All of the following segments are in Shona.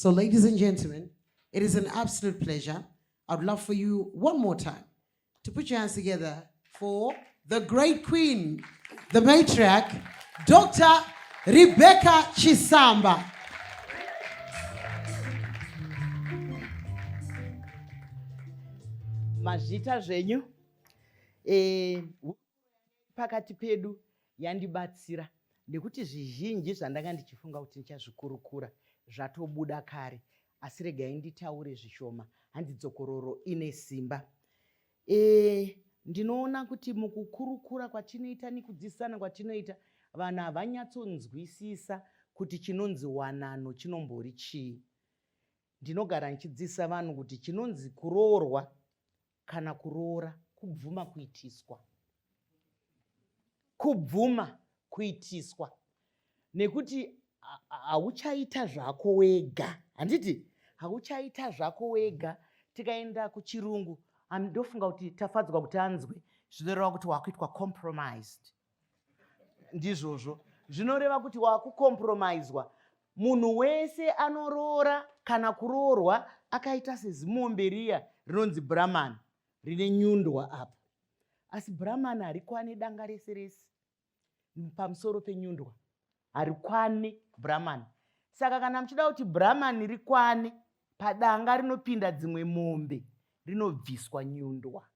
So, ladies and gentlemen, it is an absolute pleasure. I'd love for you one more time to put your hands together for the great queen, the matriarch, Dr. Rebecca Chisamba. Mazvita zvenyu. E, pakati pedu yandibatsira nekuti zvizhinji zvandanga ndichifunga kuti ndichazvikurukura zvatobuda kare, asi regai nditaure zvishoma, hanzi dzokororo ine simba. E, ndinoona kuti mukukurukura kwatinoita nekudzidzisana kwatinoita vanhu havanyatsonzwisisa kuti chinonzi wanano chinombori chii. Ndinogara ndichidzidzisa vanhu kuti chinonzi kuroorwa kana kuroora kubvuma kuitiswa. Kubvuma kuitiswa nekuti hauchaita zvako wega, handiti? Hauchaita zvako wega. Tikaenda kuchirungu, ndofunga kuti tafadzwa kuti anzwe, zvinoreva kuti wakuitwa compromised. Ndizvozvo zvinoreva kuti wakucompromiswa. Munhu wese anoroora kana kuroorwa akaita sezimombe riya rinonzi Brahman rine nyundwa apa, asi Brahman harikwane danga rese rese pamusoro penyundwa, harikwane Brahman. Saka kana muchida kuti Brahman rikwane padanga rinopinda dzimwe mombe, rinobviswa nyundwa,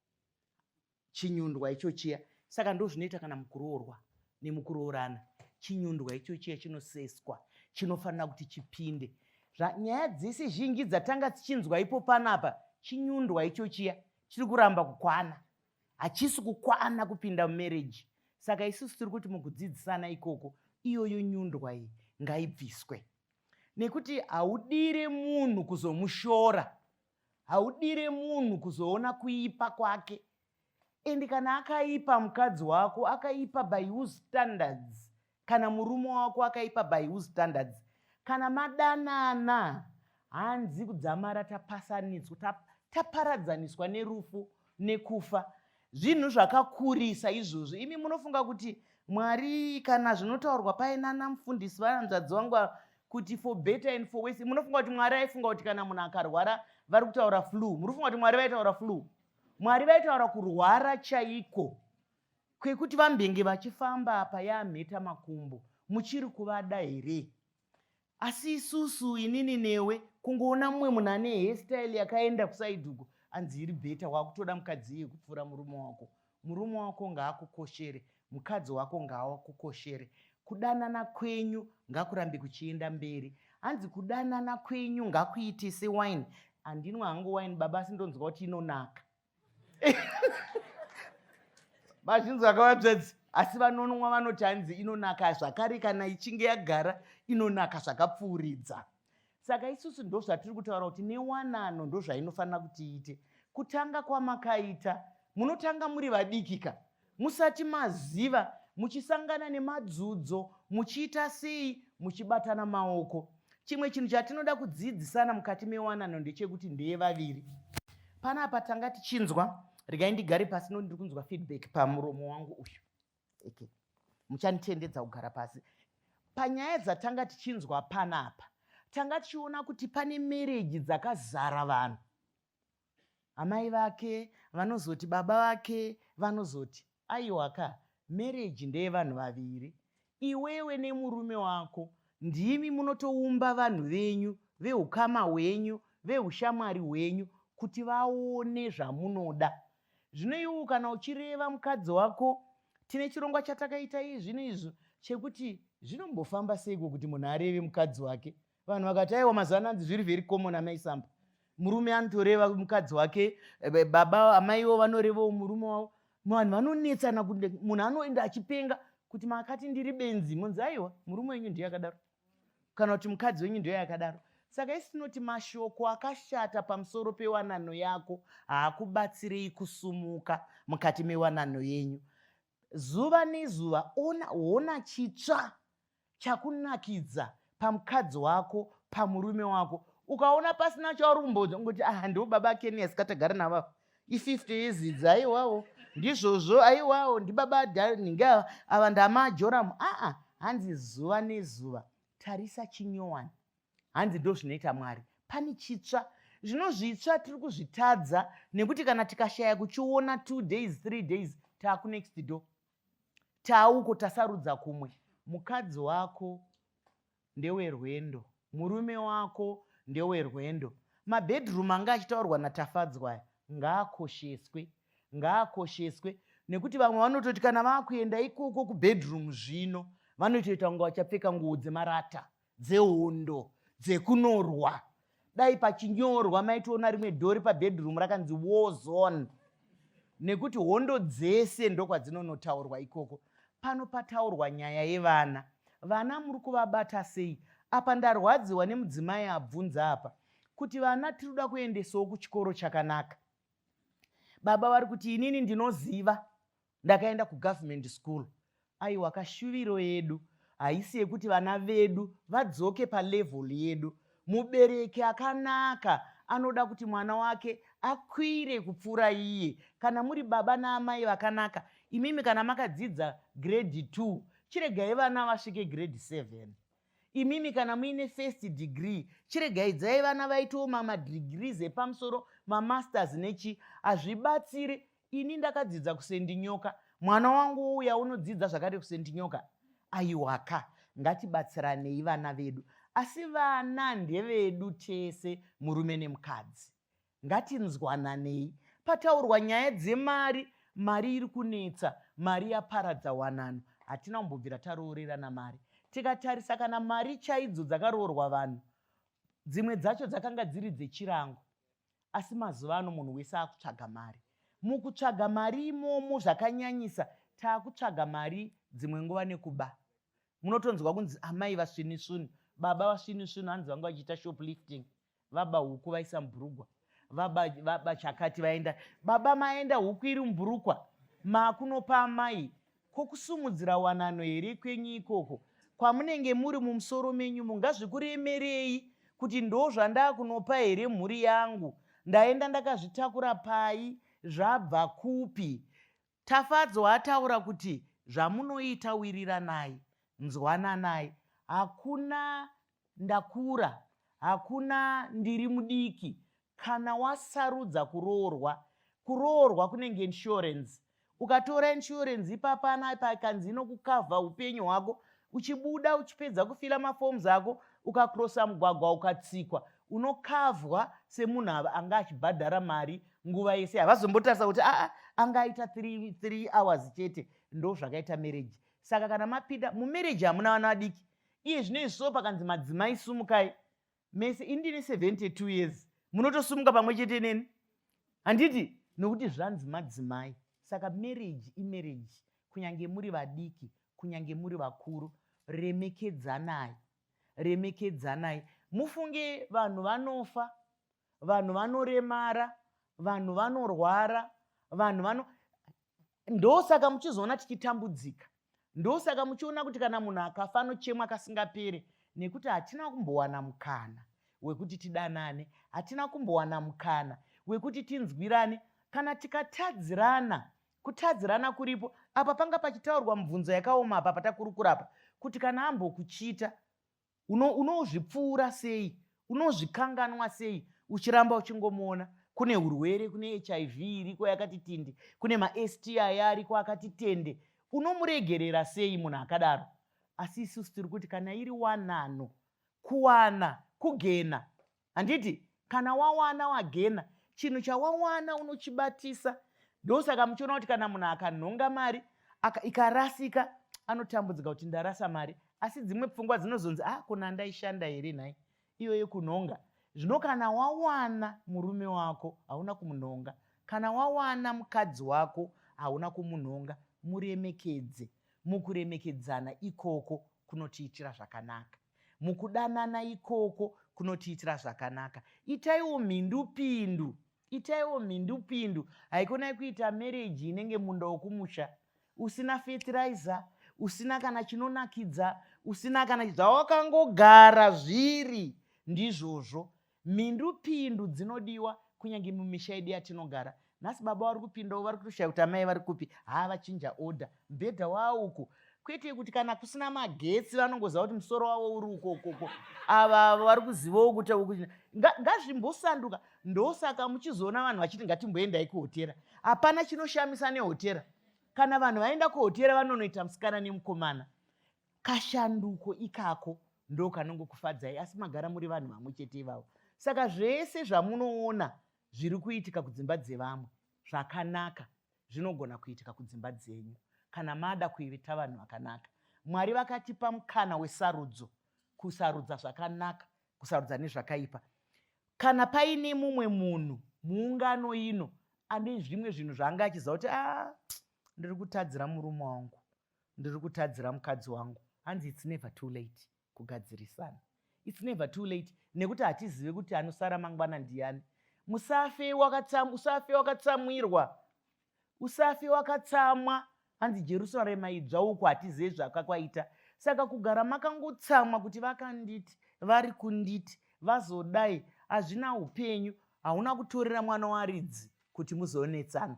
chinyundwa icho chiya. Saka ndozvinoita kana mukuroorwa nemukuroorana, chinyundwa icho chiya chinoseswa, chinofanira kuti chipinde. Nyaya dzese zhinji dzatanga tichinzwa ipo panapa, chinyundwa icho chiya chiri kuramba kukwana, hachisi kukwana kupinda mumereji. Saka isusu tiri kuti mukudzidzisana ikoko, iyoyo nyundwa iyi ngaibviswe, nekuti haudire munhu kuzomushora, haudire munhu kuzoona kuipa kwake. And kana akaipa mukadzi wako, akaipa by whose standards? Kana murume wako akaipa by whose standards? Kana madanana, hanzi kudzamara tapasaniswa, taparadzaniswa nerufu nekufa. Zvinhu zvakakurisa izvozvo. Imi munofunga kuti Mwari, kana zvinotaurwa painana mufundisi vanhanzvadzi vangu kuti for better and for worse, munofunga kuti Mwari aifunga kuti kana munhu akarwara vari kutaura flu? Munofunga kuti Mwari vaitaura flu? Mwari vaitaura kurwara chaiko kwekuti vambenge vachifamba apa yamheta makumbo, muchiri kuvada here? Asi isusu, inini newe, kungoona mumwe munhu ane hairstyle yakaenda kusaidi uko, anzi iri bheta, wakutoda mukadzi iye kupfuura murume wako. Murume wako ngaakukoshere, mukadzi wako ngaakukoshere. Kudanana kwenyu ngakurambe kuchienda mberi. Hanzi kudanana kwenyu ngakuite sewine. Handinwa hangu wine baba, asi ndonzwa kuti inonaka. Vazhinji vakavadzvedzi, asi vanonwa vanoti hanzi inonaka zvakare, kana ichinge yagara inonaka zvakapfuuridza. Saka isusu ndozvatiri kutaura kuti newanano ndozvainofanira kuti iite. Kutanga kwamakaita, munotanga muri vadiki ka, musati maziva, muchisangana nemadzudzo, muchiita sei, muchibatana maoko. Chimwe chinhu chatinoda kudzidzisana mukati mewanano ndechekuti ndeyevaviri. Panapa tanga tichinzwa, regai ndigare pasi nokuti ndiri kunzwa feedback pamuromo wangu uyu. Okay. Muchanditendedza kugara pasi. Panyaya dzatanga tichinzwa panapa, tanga tichiona kuti pane mereji dzakazara vanhu. Amai vake vanozoti, baba vake vanozoti, aiwa ka, mereji ndeyevanhu vaviri. Iwewe nemurume wako ndimi munotoumba vanhu venyu, veukama hwenyu, veushamwari hwenyu kuti vaone zvamunoda. Zvino iwe kana uchireva mukadzi wako, tine chirongwa chatakaita izvino izvo chekuti zvinombofamba seiko kuti munhu areve mukadzi wake. Vanhu vakati aiwa, mazuva ano anzi zviri very common, amai Samba. Murume anotoreva mukadzi wake, baba amaiwo vanorevawo murume wavo. Vanhu vanonetsana kuti munhu anoenda achipenga kuti makati ndiri benzi, munzi aiwa, murume wenyu ndiye akadaro, kana kuti mukadzi wenyu ndiye akadaro. Saka isi tinoti mashoko akashata pamusoro pewanano yako haakubatsirei kusumuka mukati mewanano yenyu. Zuva nezuva ona, ona chitsva chakunakidza pamukadzi wako, pamurume wako. Ukaona pasina chauri kumbodza, ungoti ah, ndo baba Kenias katagara navo i50 years idzi, aiwawo ndizvozvo, aiwawo ndibaba nhingi ava, ava ndamajoramu. Aa, hanzi zuva nezuva tarisa chinyowani. Hanzi ndo zvinoita Mwari. Pane chitsva. Zvino zvitsva tiri kuzvitadza nekuti kana tikashaya kuchiona 2 days, 3 days, taakunext door, tauko tasarudza kumwe. Mukadzi wako ndewerwendo, murume wako ndewerwendo. Mabedroom anga achitaurwa naTafadzwa aya ngaakosheswe, ngaakosheswe, nekuti vamwe vanototi kana vakuenda ikoko kubedroom zvino vanotoita kunge vachapfeka nguo dzemarata, dzehondo, dzekunorwa. Dai pachinyorwa, maitoona rimwe dhori pabedroom rakanzi "War zone", nekuti hondo dzese ndokwadzinonotaurwa ikoko. Pano pataurwa nyaya yevana. Vana muri kuvabata sei? Apa ndarwadziwa nemudzimai abvunza apa kuti vana tiri kuda kuendesawo kuchikoro chakanaka. Baba vari kuti, "Inini ndinoziva, ndakaenda kugovernment school." Aiwa, kashuviro yedu haisi yekuti vana vedu vadzoke palevel yedu. Mubereki akanaka anoda kuti mwana wake akwire kupfuura iye. Kana muri baba naamai vakanaka imimi, kana makadzidza grade 2, chiregai vana vasvike grade 7. Imimi kana muine first degree, chiregaidzai vana vaitewo mamadegrees epamusoro, mamasters nechi. Hazvibatsire ini ndakadzidza kuSendinyoka, mwana wangu uya unodzidza zvakare kuSendinyoka. Aiwaka, ngatibatsiranei vana vedu. Asi vana ndevedu tese, murume nemukadzi, ngatinzwananei. Pataurwa nyaya dzemari. Mari iri kunetsa, mari yaparadza wanano. Hatina kumbobvira taroorerana mari. Tikatarisa kana mari chaidzo dzakaroorwa vanhu, dzimwe dzacho dzakanga dziri dzechirango. Asi mazuva ano munhu wese akutsvaga mari. Mukutsvaga mari imomo zvakanyanyisa, taakutsvaga mari dzimwe nguva nekuba. Munotonzwa kunzi amai vasvinisvunu, baba vasvinisvunu, hanzi vanga vachiita shoplifting, vaba huku vaisa mubhurugwa, vaba chakati, vaenda. Baba maenda, huku iri mubhurukwa, maakunopa amai. Kokusumudzira wanano here kwenyu ikoko kwamunenge muri mumusoro menyu? Mungazvikuremerei kuti ndo zvandakunopa here mhuri yangu? Ndaenda ndakazvitakura pai? Zvabva kupi? Tafadzwa ataura kuti zvamunoita, wiriranai, nzwananai. Hakuna ndakura, hakuna ndiri mudiki. Kana wasarudza kuroorwa, kuroorwa kunenge insurance. Ukatora insurance ipapana pakanzi inokukavha upenyu hwako, uchibuda uchipedza kufila maforms ako, ukakrosa mugwagwa ukatsikwa, unokavhwa semunhu anga achibhadhara mari nguva yese. Havazombotarisa kuti aa, anga aita 3 hours chete. Ndo zvakaita marriage. Saka kana mapinda mumarriage, hamuna vana vadiki. Iye zvino izvi so pakanzi madzimai sumukai mese, indini 72 years, munotosumuka pamwe chete neni, handiti? Nokuti zvanzi madzimai. Saka marriage imarriage, kunyange muri vadiki, kunyange muri vakuru, remekedzanai, remekedzanai. Mufunge vanhu vanofa, vanhu vanoremara, vanhu vanorwara, vanhu vano. Ndosaka muchizoona tichitambudzika. Ndosaka muchiona kuti kana munhu akafa anochemwa kasingapere, nekuti hatina kumbowana mukana wekuti tidanane, hatina kumbowana mukana wekuti tinzwirane kana tikatadzirana. Kutadzirana kuripo apa. Panga pachitaurwa mubvunzo yakaoma apa patakurukura apa, kuti kana ambokuchita, unozvipfuura uno sei? Unozvikanganwa sei uchiramba uchingomuona? Kune urwere, kune HIV iriko yakati tindi, kune maSTI ariko akati tende. Unomuregerera sei munhu akadaro? Asi isusu tiri kuti kana iri wanano, kuwana kugena, handiti? Kana wawana, wagena. Chinhu chawawana unochibatisa. Ndosaka muchiona kuti kana munhu akanhonga mari ikarasika, anotambudzika kuti ndarasa mari. Asi dzimwe pfungwa dzinozonzi, "Ah, kuna ndaishanda here nhai iyo yekunhonga?" Zvino kana wawana murume wako, hauna kumunhonga. Kana wawana mukadzi wako, hauna kumunhonga. Muremekedze. Mukuremekedzana ikoko kunotiitira zvakanaka, mukudanana ikoko kunotiitira zvakanaka. Itaiwo mhindupindu, itaiwo mhindupindu. Haikonai kuita marriage inenge munda wokumusha usina fertilizer, usina kana chinonakidza, usina kana zvawakangogara zviri ndizvozvo. Mhindupindu dzinodiwa kunyange mumisha yedu yatinogara nhasi. Baba vari kupindawo, vari kutoshaya kuti amai vari kupi. Haa, vachinja order, mubhedha waauku. Kwete kuti kana kusina magetsi vanongoziva kuti musoro wavo uri ukokoko. Ava vari kuzivawo kuti ngazvimbosanduka. Ndosaka muchizoona vanhu vachiti ngatimboendai kuhotera. Hapana chinoshamisa nehotera. Kana vanhu vaenda kuhotera vanonoita musikana nemukomana. Kashanduko ikako ndo kanongokufadzai, asi magara muri vanhu vamwe chete ivavo. Saka zvese zvamunoona zviri kuitika kudzimba dzevamwe zvakanaka zvinogona kuitika kudzimba dzenyu kana mada kuita vanhu vakanaka. Mwari vakatipa mukana wesarudzo, kusarudza zvakanaka, kusarudza nezvakaipa. Kana paine mumwe munhu muungano ino ane zvimwe zvinhu zvaanga achiziva kuti a ndiri kutadzira murume wangu, ndiri kutadzira mukadzi wangu, hanzi it's never too late kugadzirisana. It's never too late, nekuti hatizive kuti anosara mangwana ndiyani. Musafe usafe wakatsamwirwa, usafe wakatsamwa. Hanzi Jerusarema idzva uku hatizive zvakakwaita. Saka kugara makangotsamwa kuti vakanditi, vari kunditi, vazodai, hazvina upenyu. Hauna kutorera mwana waridzi kuti muzonetsana,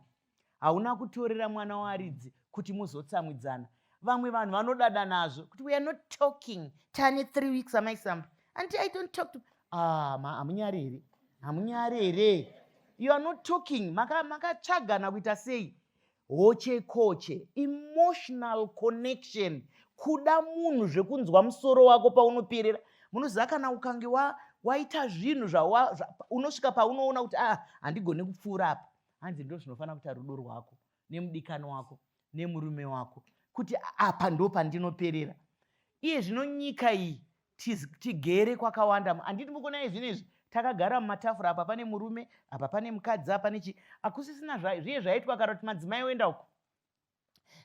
hauna kutorera mwana waridzi kuti muzotsamwidzana. Vamwe vanhu vanodada nazvo kuti we are not talking, tane 3 weeks amaisamba anti I don't talk to. Ah, hamunyari here? Hamunyari here? You are not talking, makatsvagana kuita sei? Hoche koche, emotional connection, kuda munhu zvekunzwa musoro wako paunoperera. Munoziva kana ukange waita zvinhu unosvika paunoona kuti ah, handigoni kupfuura apa. Hanzi ndo zvinofanira kuita rudo rwako nemudikani wako nemurume wako, kuti apa ndo pandinoperera. Iye zvino nyika iyi tigere kwakawanda, handiti mukuona izvino izvi takagara mumatafura, apa pane murume, apa pane mukadzi, apa nechi, hakusisina zviye zvaitwa kana kuti madzimai oenda uko,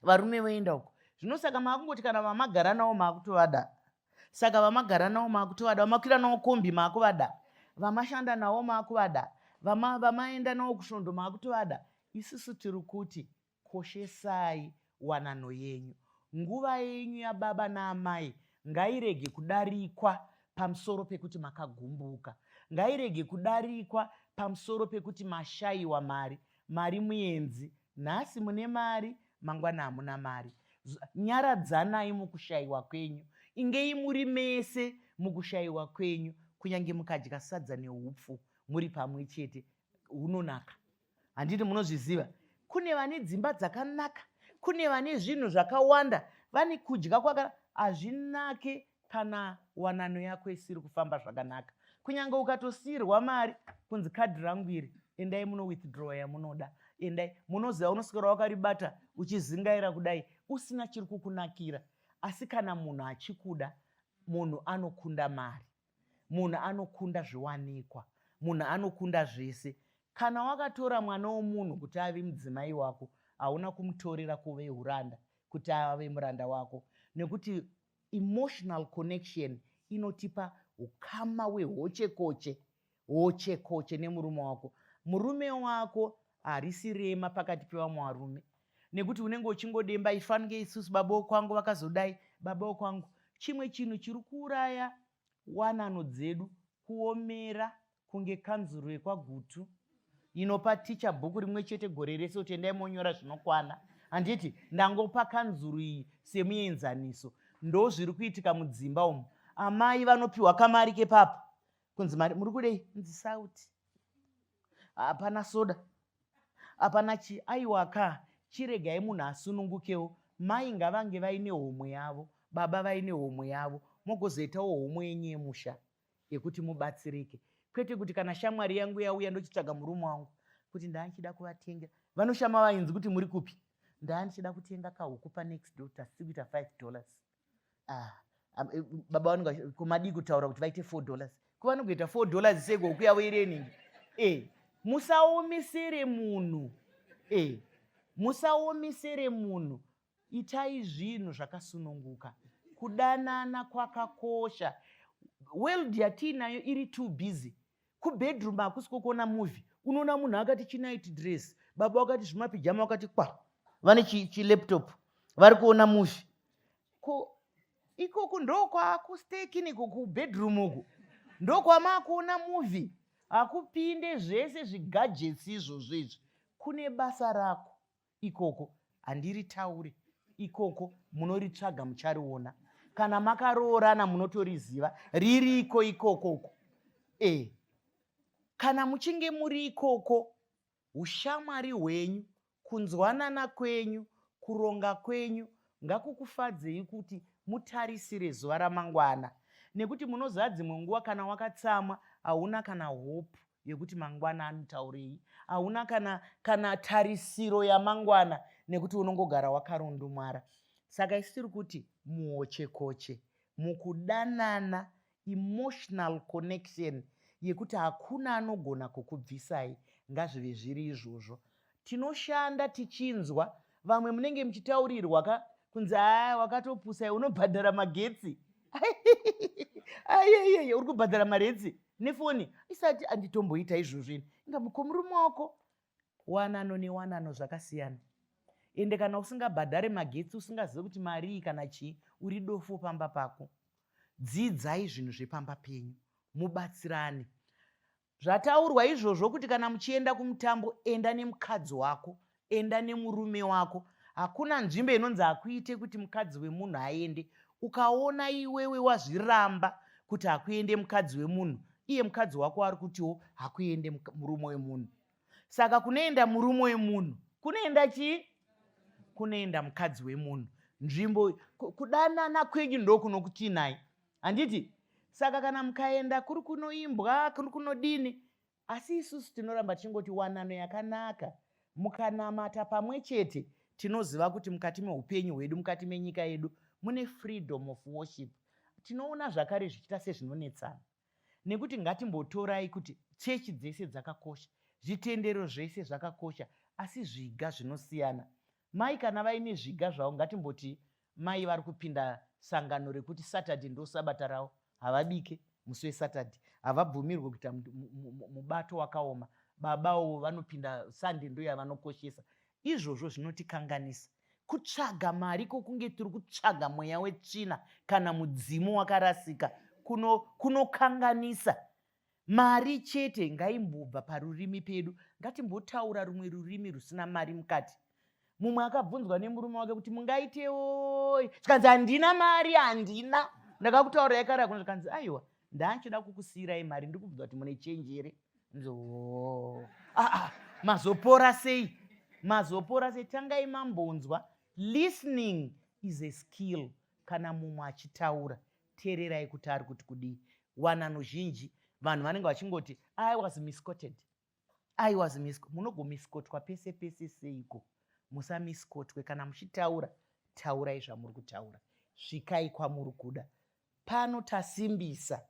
varume voenda uko. Zvinosaka maakungoti kana vamagara navo maakutovada. Saka vamagara navo maakutovada, vamakwira navo kombi maakuvada, vamashanda navo maakuvada, vamaenda navo kusvondo maakutovada. Isusu tiri kuti koshesai wanano yenyu. Nguva yenyu yababa naamai ngairege kudarikwa pamusoro pekuti makagumbuka, ngairege kudarikwa pamusoro pekuti mashayiwa mari. Mari muenzi, nhasi mune mari, mangwana hamuna mari. Nyaradzanai mukushayiwa kwenyu, ingei muri mese mukushayiwa kwenyu. Kunyange mukadya sadza neupfu muri pamwe chete hunonaka, handiti munozviziva? Kune vane dzimba dzakanaka, kune vane zvinhu zvakawanda, vane kudya kwaka, hazvinake kana wanano yako isiri kufamba zvakanaka. Kunyange ukatosiyirwa mari kunzi kadhi rangu iri, endai muno withdraw yamunoda, endai munoziva, unoswera wakaribata uchizingaira kudai usina chiri kukunakira. Asi kana munhu achikuda, munhu anokunda mari, munhu anokunda zviwanikwa, munhu anokunda zvese. Kana wakatora mwana womunhu kuti ave mudzimai wako, hauna kumutorera kuve uranda, kuti ave muranda wako, nekuti emotional connection inotipa ukama hwehochekoche, hochekoche nemurume wako. Murume wako harisi rema pakati pevamwe varume, nekuti unenge uchingodemba ifanike isusu baba wokwangu vakazodai, baba wokwangu. Chimwe chinhu chiri kuuraya wanano dzedu kuomera kunge kanzuru yekwaGutu inopa ticha bhuku rimwe chete gore rese kuti endai monyora zvinokwana. Handiti ndangopa kanzuru iyi semuenzaniso? Ndo zviri kuitika mudzimba umu. Amai vanopiwa kamari kepapa kunzi mari muri kudei, nzi sauti hapana, soda hapana, chi aiwa ka, chiregai munhu asunungukewo. Mai ngavange vaine homwe yavo, baba vaine homwe yavo, mogozoitawo homwe yenyu yemusha yekuti mubatsirike. Kwete kuti kana shamwari yangu yauya ndochitsvaga murume wangu kuti ndaanchida kuvatengera. Vanoshama vainzi kuti muri kupi, ndaandichida kutenga kahuku panext door, tasiri kuita $5. Ah, baba vanenge kumadii kutaura kuti vaite $4, kuvanogoita $4 seko huku yavo iri yeningi. Musaomesere munhu, musaomesere munhu. Itai zvinhu zvakasununguka. Kudanana kwakakosha. World yatiinayo iri too busy. Kubedroom hakusi kokuona movie. Unoona munhu akati chinight dress, baba wakati zvimapijama, wakati kwa vane chilaptop vari kuona movie. Ko ikoko ndokwakustekiniko kubedroom uku ndokwamakuona movie? Hakupinde zvese zvigadgets izvozvo izvi. Kune basa rako ikoko, handiritaure. Ikoko munoritsvaga muchariona. Kana makaroorana munotoriziva ririko ikokoko. E, kana muchinge muri ikoko, ushamwari hwenyu, kunzwanana kwenyu, kuronga kwenyu ngakukufadzei kuti mutarisire zuva ramangwana, nekuti munoziva dzimwe nguva kana wakatsamwa hauna kana hope yekuti mangwana anotaurei, hauna kana tarisiro yamangwana, nekuti unongogara wakarundumwara. Saka isu tiri kuti muhochekoche mukudanana, emotional connection yekuti hakuna anogona kukubvisai, ngazvive zviri izvozvo. Tinoshanda tichinzwa vamwe munenge muchitaurirwa ka kunzi haa wakatopusa, unobhadhara magetsi, ayeyeye, uri kubhadhara maretsi nefoni isati anditomboita izvozvo ini. Inga mukomurume wako, wanano newanano zvakasiyana. Ende kana usingabhadhare magetsi, usingazive kuti marii kana chii, uri dofo pamba pako. Dzidzai zvinhu zvepamba penyu, mubatsirane. Zvataurwa izvozvo kuti kana muchienda kumutambo, enda nemukadzi wako, enda nemurume wako. Hakuna nzvimbo inonzi hakuite kuti mukadzi wemunhu aende. Ukaona iwewe wazviramba kuti hakuende mukadzi wemunhu, iye mukadzi wako ari kutiwo hakuende murume wemunhu. Saka kunoenda murume wemunhu kunoenda chii? Kunoenda mukadzi wemunhu. Nzvimbo kudanana kwenyu ndokunokutinai, handiti? Saka kana mukaenda kuri kunoimbwa, kuri kunodini, asi isusu tinoramba tichingoti wanano yakanaka, mukanamata pamwe chete. Tinoziva kuti mukati meupenyu hwedu, mukati menyika yedu mune freedom of worship. Tinoona zvakare zvichiita sezvinonetsana, nekuti ngatimbotorai kuti chechi dzese dzakakosha, zvitendero zvese zvakakosha, asi zviga zvinosiyana. Mai kana vaine zviga zvavo, ngatimboti mai vari kupinda sangano rekuti Saturday ndo sabata ravo, havabike musi weSaturday, havabvumirwe kuita mubato wakaoma. Babawo vanopinda Sunday, ndo yavanokoshesa. Izvozvo zvinotikanganisa kutsvaga mari, kokunge tiri kutsvaga mweya wetsvina kana mudzimu wakarasika kunokanganisa. Mari chete ngaimbobva parurimi pedu, ngatimbotaura rumwe rurimi rusina mari mukati. Mumwe akabvunzwa nemurume wake kuti mungaitewoi, zvikanzi handina mari, handina, ndakakutaurirai kare hakuna. Zvikanzi aiwa, ndanchida kukusiyirai mari, ndiri kubvunza kuti mune chenji here? Nzo ah, ah, mazopora sei? Mazopora sei? Tangai mambonzwa. Listening is a skill. Kana mumwe achitaura, teererai kuti ari kuti kudii. Wanano zhinji vanhu vanenge vachingoti I was misquoted, I was mis, munogomiskotwa pese pese seiko? Musamiskotwe. Kana muchitaura, taurai zvamuri kutaura, svikai kwamuri kuda. Pano tasimbisa,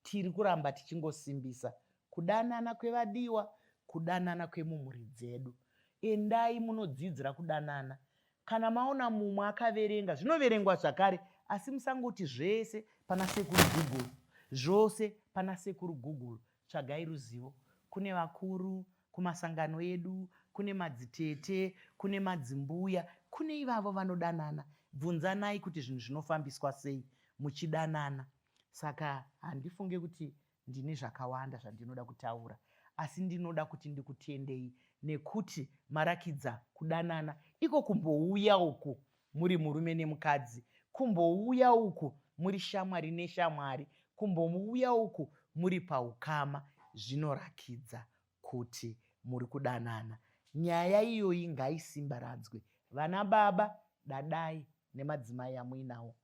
tiri kuramba tichingosimbisa kudanana kwevadiwa, kudanana kwemumhuri dzedu. Endai munodzidzira kudanana. Kana maona mumwe akaverenga, zvinoverengwa zvakare, asi musangoti zvese pana sekuru Google, zvose pana sekuru Google. Tsvagai ruzivo kune vakuru, kumasangano edu, kune madzitete, kune madzimbuya, kune ivavo vanodanana. Bvunzanai kuti zvinhu zvinofambiswa sei muchidanana. Saka handifunge kuti ndine zvakawanda zvandinoda kutaura, asi ndinoda kuti ndikutendei nekuti marakidza kudanana iko kumbouya uku muri murume nemukadzi, kumbouya uku muri shamwari neshamwari, kumbouya uku muri paukama, zvinorakidza kuti muri kudanana. Nyaya iyoyi ngaisimbaradzwe. Vana baba, dadai nemadzimai amuinawo.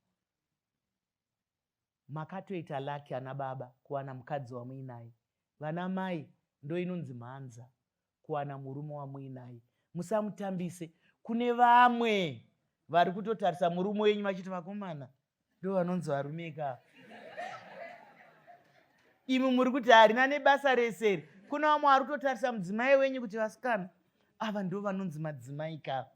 Makatoita lucky ana baba kuwana mukadzi wamuinaye. Vana mai ndoinonzi mhanza kuwana murume wamuinaye. Musamutambise. Kune vamwe vari kutotarisa murume wenyu vachiti vakomana ndo vanonzi varume ka. Imi muri kuti harina nebasa rese iri. Kune vamwe vari kutotarisa mudzimai wenyu kuti vasikana ava ndo vanonzi madzimai ka.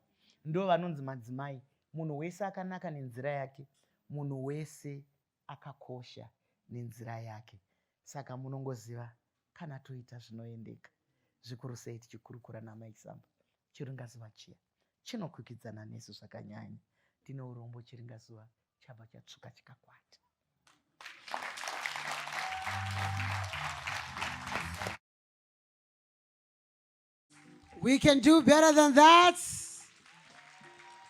Ndo vanonzi madzimai. Munhu wese akanaka nenzira yake. Munhu wese akakosha nenzira yake. Saka munongoziva kana toita zvinoendeka, zvikuru sei tichikurukura naMai Chisamba. Chiringazuva chiya chinokwikwidzana nesu zvakanyanya. Ndine urombo chiringazuva chabva chatsvuka chikakwata. We can do better than that.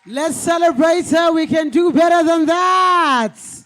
Let's celebrate her. We can do better than that.